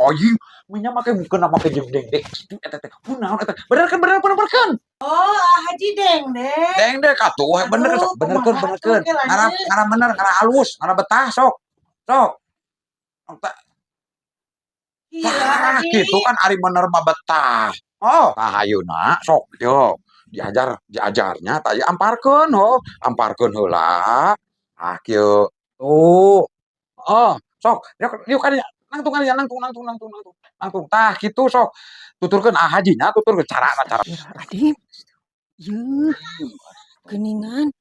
Aing nya make mukena make jeung dengdek kitu eta teh. Kunaon eta? Bener kan, bener, bener, bener kan? Oh, ah, Haji Dengdek. Dengdek atuh, bener Aduh, sok, benerkeun, kumaha benerkeun. atuh ke Ngarah lanjut. Ngarah bener, ngarah halus, ngarah betah sok. Sok. Iya, Tah, Haji. Kitu kan ari bener mah betah. Oh, tah ayeuna sok yo diajar diajarnya tah ieu amparkeun, ho, amparkeun heula. Ah, kieu. Tuh. Oh, sok yuk yuk ka dinya, nangtung ka dinya, nangtung, nangtung, nangtung, nangtung. Nangtung. Tah kitu sok. Tuturkeun ah hajinya, tuturkeun carana cara. Astagfirullahaladzim. Yeuh, geuningan.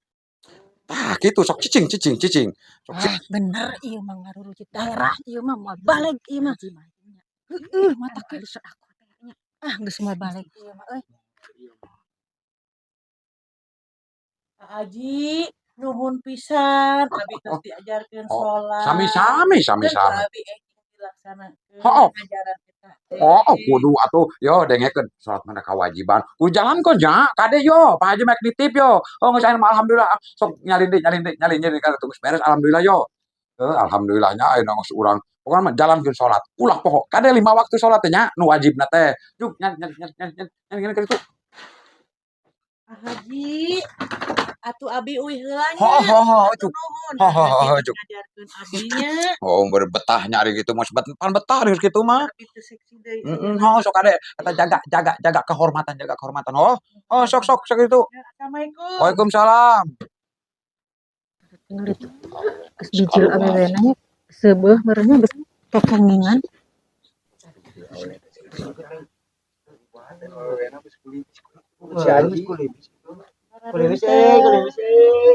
Tah kitu sok, cicing, cicing, cicing. Sok Ah, bener ieu mah ngarurujit daerah ieu mah, moal baleg ieu mah. Heueuh, mata ke. Ah, geus moal baleg ieu mah euy. Haji, nuhun pisan abi tos diajarkeun Oh, salat. Sami-sami, Keun ku sami-sami. Abi engking dilaksanakeun ajaran eta teh. Oh, kudu atuh. Yo dengekeun, salat mah kewajiban. Kudu jalankeun nya, kade yo, Pak Haji mek nitip yo. Oh, geus aya mah alhamdulillah. Sok nyalin deui, nyalin deui, nyalin, nyalin ka geus beres alhamdulillah yo. Heuh, alhamdulillahnya ayeuna geus urang. Pokona mah jalankeun salat. Ulah poho. Kade 5 waktu salat teh nya, nu wajibna teh. Yuk, nyalin, nyalin, nyalin, nyalin, nyalin ka ditu. Ah, Haji, atuh abi uih heula nya. Hooh hooh hooh, cuk. Nuhun Hooh hooh Haji hooh, tos cuk. ngajarkeun abi nya. Oh, berbetahnya ari kitu mah, pan betah ari kitu mah. Abi teu seksi deui Heeh, ayeuna. Hooh, sok kade eta jaga, jaga, jaga kehormatan, jaga kehormatan. Oh, oh, sok, sok, sok itu. Ya, assalamualaikum. Waalaikumsalam. Tinggal itu. Geus bijil awewena nya, seubeuh meureun nya, geus kekengingan. Si Haji. Kulimis euy, kulimis euy.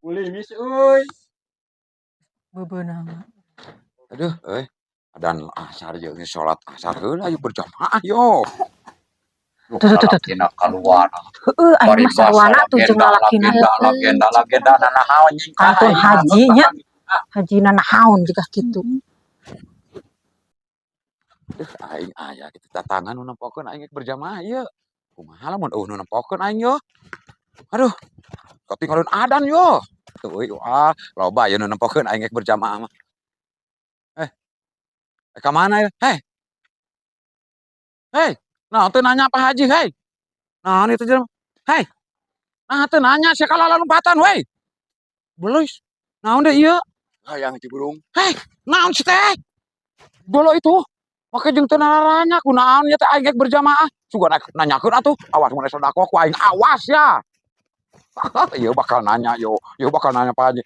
Kulimis euy. Bebeunang. Aduh, euy. Adan asar jeung salat asar heula yuk berjamaah yo. Tuh, tuh, tuh, tuh. Lalakina keluar. Heeh, aing mah sarwana tuh jeung lalakina. Legenda, legenda, legenda, nanaon nyingkah. Kantun haji nya. Hajina naon jiga kitu. Duh, aing aya kitu tatangan nu nempokeun aing rek berjamaah ieu. Kumaha lamun euweuh nu nempokeun aing yo. Aduh, katinggalin adan yo. Tuh euy, ah, loba ieu nu nempokeun aing rek berjamaah mah. Eh. Eh, ka mana ya? Hei. Hei, naon teu nanya Pak Haji, hei. Naon itu jelema? Hei. Nah, teu nanya sia kalalompatan we. Belis. Naon deui ieu? Hayang Ciburung. Hei, naon sih teh? Bolo itu. Make jeung teu nararanya kunaon nya teh aing rek berjamaah. Sugan nanyakeun atuh, awas mun sedekah ku aing, awas ya. Ieu bakal nanya yo, ieu bakal nanya Pak Haji.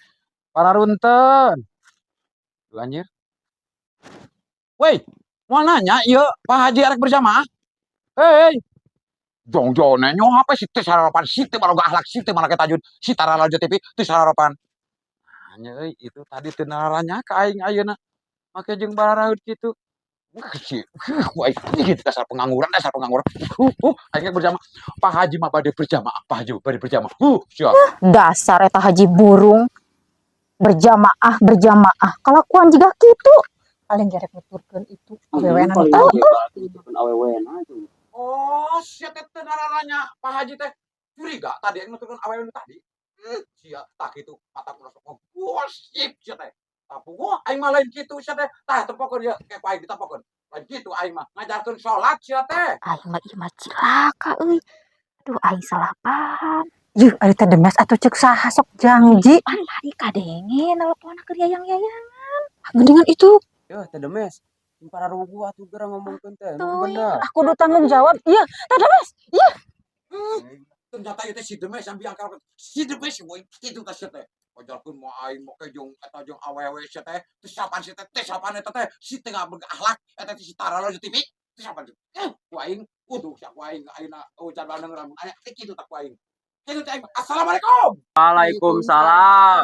Pararunten. Duh, anjir. Woi, mau nanya ieu Pak Haji arek berjamaah? Hei. Jong jone nyo HP si teh sararopan, si teh baroga akhlak, si teh make tajud, si tara lanjut TV teh sararopan. Hanya euy, itu tadi teu nararanya ka aing ayeuna. Make jeung bararaeut kitu. Kecil, ku aing gitu dasar pengangguran, dasar pengangguran. Aing berjamaah. Pak Haji mah bade berjamaah, Pak Haji bade berjamaah. Siap. Dasar eta haji burung. Berjamaah, berjamaah. Kalakuan jiga kitu. Paling gerek nuturkeun itu awewena nu Awewena itu. Oh, sia teh teu nararanya Pak Haji teh curiga tadi aing nuturkeun awewe nu tadi. Sia tah kitu mata kula sok gosip sia teh. Tah puguh aing mah lain kitu sia teh. Tah tempokeun ieu ke ku aing ditempokeun. Lain kitu aing mah ngajarkeun salat sia teh. Aing mah ieu mah cilaka euy. Aduh, aing salah paham. Yuh, ari teh demes atuh ceuk saha sok jangji. Pan tadi kadenge nelpon keur yayang-yayangan. Geuningan itu. Yuh, teh demes. Para ruguh atuh geura ngomongkeun teh. Tuh, Bener. aku kudu tanggung jawab. Iya, teh demes. Iya. Ternyata itu si demes yang biang kalau si demes woi kitu teh sia teh. Ajarkeun mah aing make jeung eta jeung awewe sia teh. Teu sapan sia teh, teu sapan eta teh. Si teu akhlak eta teh si tara lo TV. Teu sapan. Eh, ku aing kudu sia ku aing ayeuna hujan bandeng lamun aya teh kitu tah ku aing. Kitu teh aing. Assalamualaikum. Waalaikumsalam.